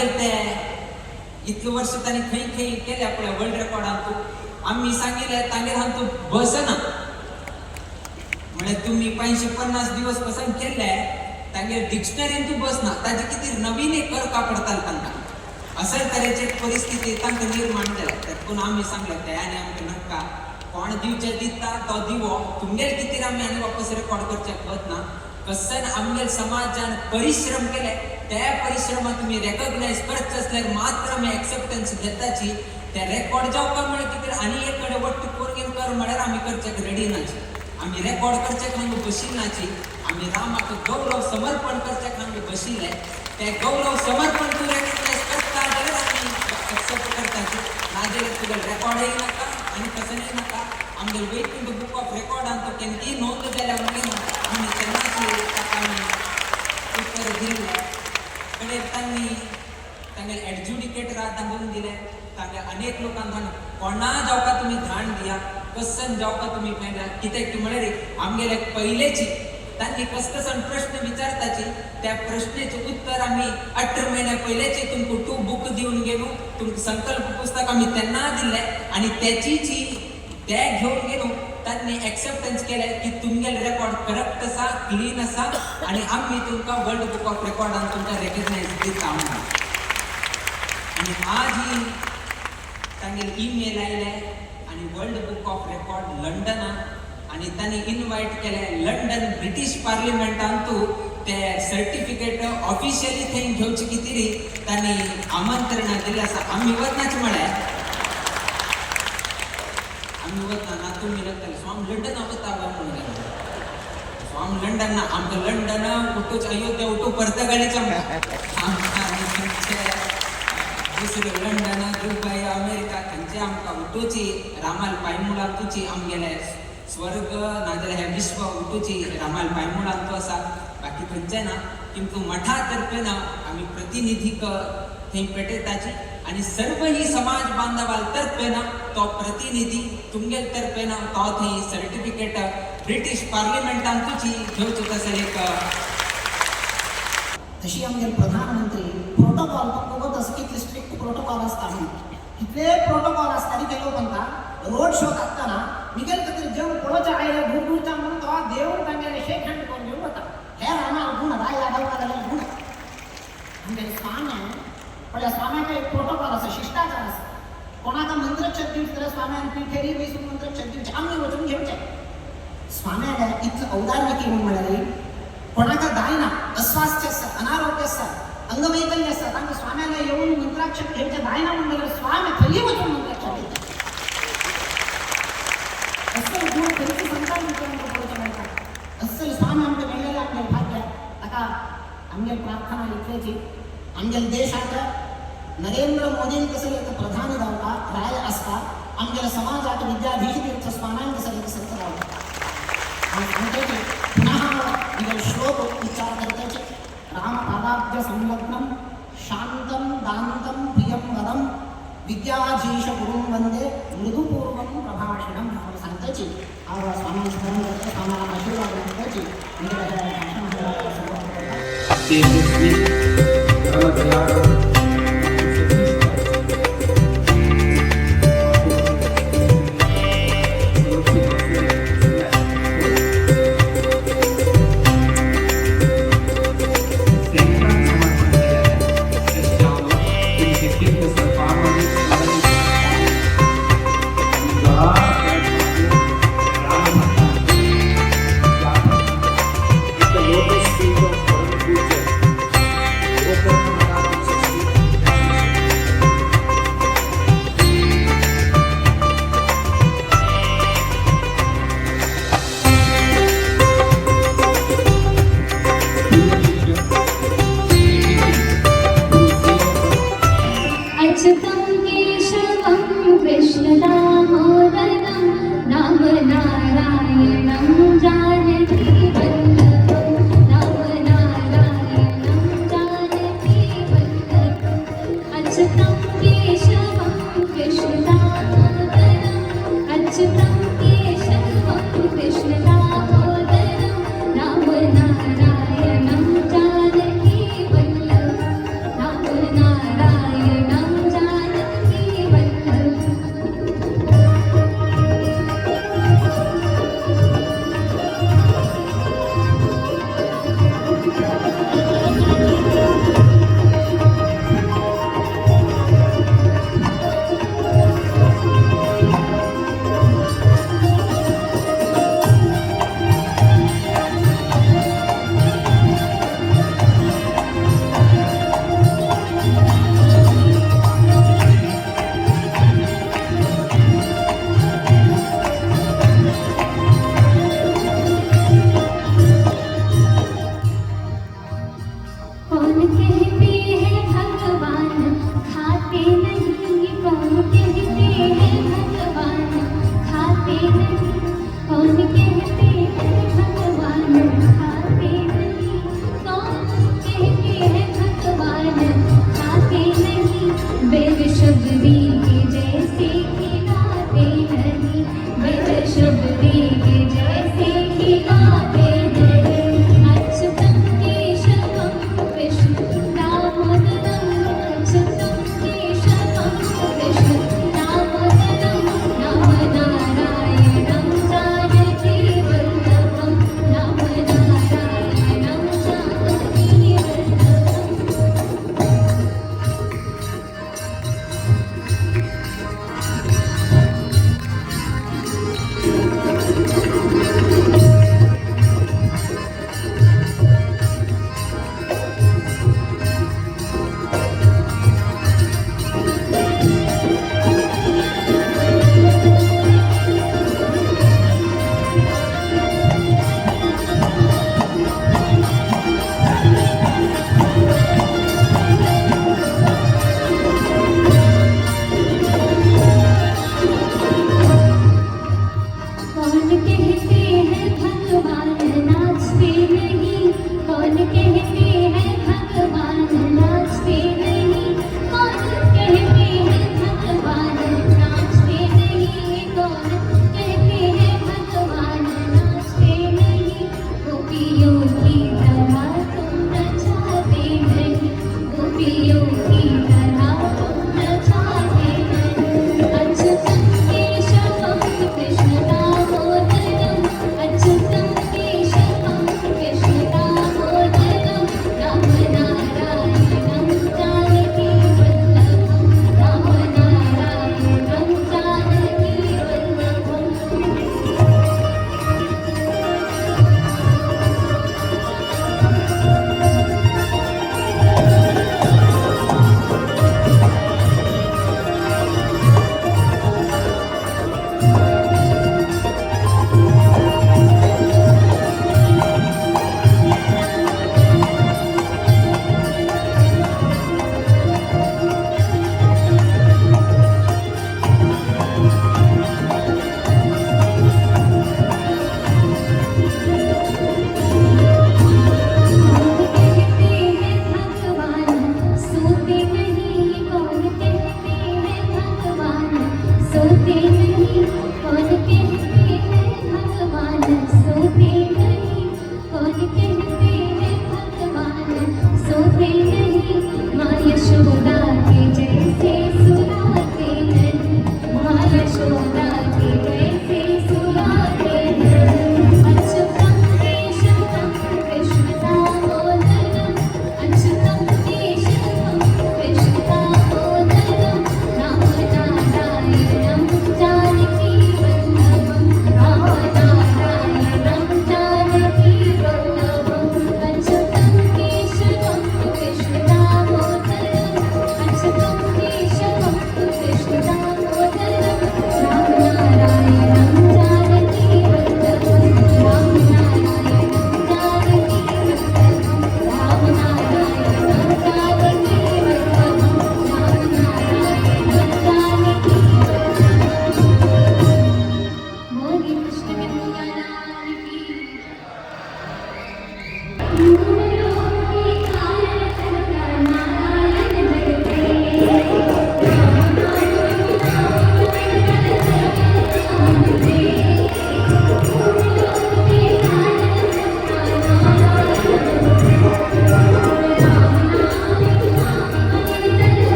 तांगेर ते इतले वर्ष तांणी खंय खंय केले पळय वर्ल्ड रेकॉर्डान तूं आमी सांगिल्लें तांगेर हांव तूं बसना म्हळ्यार तुमी 550 दिवस पसून केले तांगेर डिक्शनरीन तूं बसना ताजे कितें नवीन एक करपा पडटालें तांकां. अशे तरेची परिस्थिती तांकां निर्माण जाल्या. तेतून आमी सांगलें ते आनी आमकां नाका कोण दिवचें दिता तो दिवो तुमगेर कितें आमी आनी वापस रेकॉर्ड करचें वतना कसन आमगेर समाजान परिश्रम केले त्या परिश्रमात तुमी रेकॉग्नायज करचे आसल्यार मात्र आमी एक्सेप्टन्स घेताची. ते रेकॉर्ड जावपा म्हळ्यार कितें आनी एक कडेन वट्ट करून कर म्हळ्यार आमी करच्याक रेडी नाची. आमी रेकॉर्ड करच्याक हांगा बशिल्नाची. आमी रामाक गौरव समर्पण करच्याक हांगा बशिल्ले. ते गौरव समर्पण तूं रेकॉग्नायज करता जाल्यार आमी एक्सेप्ट करताची, नाजाल्यार तुगेलें रेकॉर्डय नाका आनी कसनय नाका. आमगेर वैकुंठ बुक ऑफ रेकॉर्डान तो केन्नाय नोंद जाल्या म्हणून आमी तेन्नाची ताका आमी उत्तर दिल्लें. कडेन तांणी तांगेले एडज्युडिकेटराक दाखोवन दिले. तांगे अनेक लोकांक धाड कोणा जावका तुमी धाड दिया कसन जावका तुमी मेळ्ळ्या कित्याक म्हळ्यार आमगेले पयलेची तांणी कस कसन प्रश्न विचारताची त्या प्रश्नाचें उत्तर आमी 18 म्हयन्या पयलेची तुमकां टू बूक दिवन गेलो. तुमकां संकल्प पुस्तक आमी तेन्ना दिल्लें आनी त्याची जी ते घेवन गेलो तांणी एक्सेप्टन्स केलें की तुमगेले रेकॉर्ड करक्ट आसा, क्लीन आसा आनी आमी तुमकां वर्ल्ड बुक ऑफ रेकॉर्डान तुमकां रेकग्नायज दिता म्हणून. आनी आज ही तांगेले ईमेल आयले आनी वर्ल्ड बुक ऑफ रेकॉर्ड लंडनाक आनी तांणी इनवायट केलें लंडन ब्रिटीश पार्लिमेंटान तूं ते सर्टिफिकेट ऑफिशियली थंय घेवचे कितें तांणी आमंत्रण दिलें आसा. आमी वतनाच म्हळें आमी वतना ना तुमी लागताले स्वाम लंडना वता म्हणून गेले. स्वाम लंडन ना आमकां लंडन उठूच अयोध्या उठू पर्तगाळीच आमकां आनी खंयचे दुसरें लंडन दुबय अमेरिका खंयचे आमकां उठूची रामाल पांयमुळां तुची आमगेले स्वर्ग नाजाल्यार हें विश्व उठूची रामाल पांयमुळां तूं आसा बाकी खंयचें ना. किंतु मठा तर्फे ना आमी प्रतिनिधीक थंय पेटयताची आनी सर्व ही समाज बांधवाल तर्फे ना तो प्रतिनिधी तुमगेल तर्फे ना तो थंय सर्टिफिकेट ब्रिटीश पार्लिमेंटान तुची घेवचो तसो एक. तशी आमगेले प्रधानमंत्री प्रोटोकॉल बघत असं कितले स्ट्रिक्ट प्रोटोकॉल आसता म्हणून कितले प्रोटोकॉल आसता ती केलो म्हणटा रोड शो घालतना मिगेल खातीर जेवण पळोवचें आयले दूर दूरच्यान म्हणून तो देवून तांगेले शेक हँड करून घेवन वता. हे रामा गुण रायला गावता जाल्यार गुण आमगेले स्वामी पळय स्वाम्याक एक प्रोटोकॉल आसा, शिष्टाचार आसा. कोणाका मंत्रच्छद दिवचे जाल्यार स्वाम्यान पिठेरी बसून मंत्रच्छद दिवचे आमी वचून घेवचे. स्वाम्याले इतलें औदार्य की म्हणून म्हळ्यार कोणाका जायना अस्वास्थ्य आसा, अनारोग्य आसा, अंगवैकल्य आसा तांकां स्वाम्याले येवन मंत्राक्षर घेवचें जायना म्हणून जाल्यार स्वामी थंय वचून मंत्राक्षर दिता. अस्सल गुण खंयचे संतान भितर आमकां पळोवचें मेळटा. अस्सल स्वामी आमकां मेळ्ळेलें आमगेलें भाग्य. ताका आमगेली प्रार्थना इतलेची आमगेले देशाक नरेंद्र मोदीन कसो एक प्रधान जावता राय आसता आमगेल्या समाजाक विद्याधीश तीर्थ स्वाम्यान कसो एक संत जावता. आनी सांगताची पुनः मिगेले श्लोक उच्चार करताचे राम पादाब्ज संलग्नं शांतं दांतं प्रियं वदं विद्याधीश गुरुं वंदे मृदुपूर्वं प्रभाषणं म्हणून सांगताची. हांव स्वामी स्मरण करता, स्वाम्याला आशीर्वाद मागताची मिगेले भाशण सुरवात करता. तेजस्वी कल्याण. The lotus feet of Param Pujya, Gokarna Maharaj. अच्युतं केशवं कृष्णदामोदरं राम नारायणं जानकीवल्लभं राम नारायणं जानकीवल्लभम्. अच्युतं केशवं कृष्णदामोदरम् अच्युतं केशवं कृष्णदामोदरं राम नारायणं जानकीवल्लभं राम नारायणं. कौन कहते हैं भगवान खाते नहीं, कौन कहते हैं भगवान खाते नहीं, बेर शबरी के जैसे खिलाते नहीं, बेर शबरी के जैसे खिलाते नहीं। अच्युतं केशवं विष्णु दामोदरं, अच्युतं केशवं विष्णु दामोदरं, राम नारायणं जानकीवल्लभं।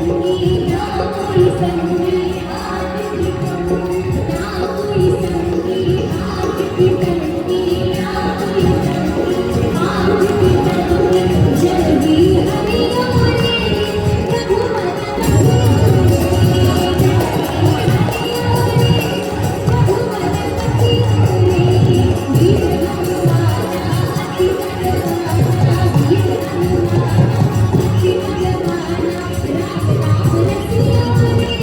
तंगी, ना कोई संगी हाथ की ना कोई संगी हाथ की तंगी, ना कोई संगी हाथ की तंगी। जय भी हरि ओम रघुवर बसियो रे, जय भी हरि ओम रघुवर बसियो रे। वीर हनुमाना अति बलवाना, वीर हनुमाना अति बलवाना, राम नाम रसियो रे।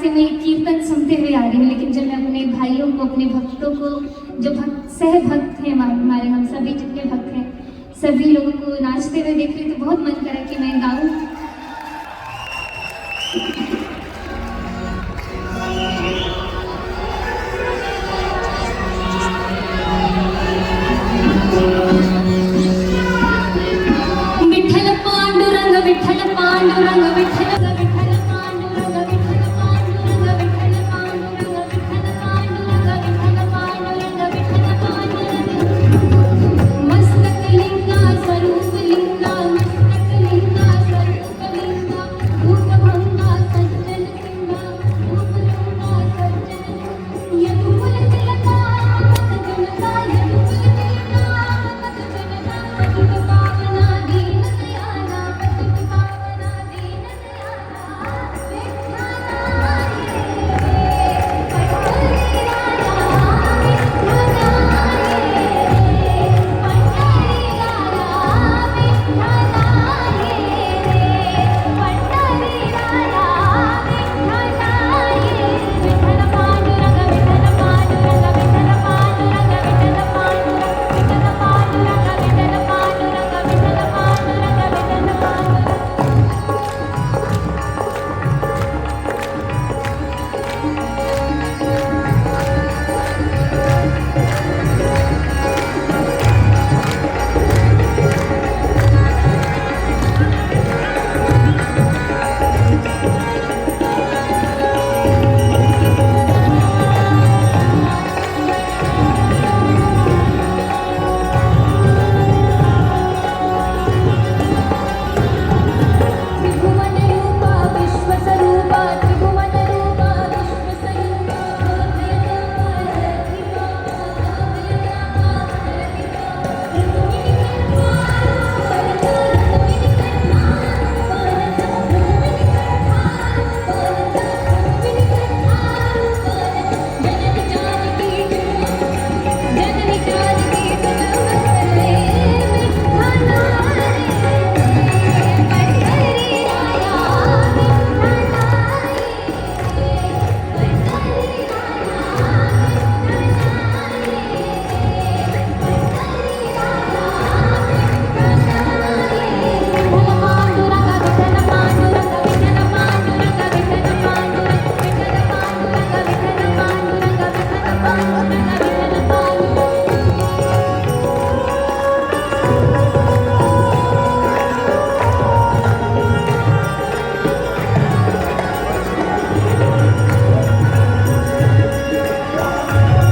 से मैं ये कीर्तन सुनते हुए आ रही हूँ, लेकिन जब मैं अपने भाइयों को, अपने भक्तों को, जो भक्त सह भक्त हैं हमारे, हम सभी जितने भक्त हैं, सभी लोगों को नाचते हुए देख रही हूँ, तो बहुत मन करा कि मैं गाऊँ।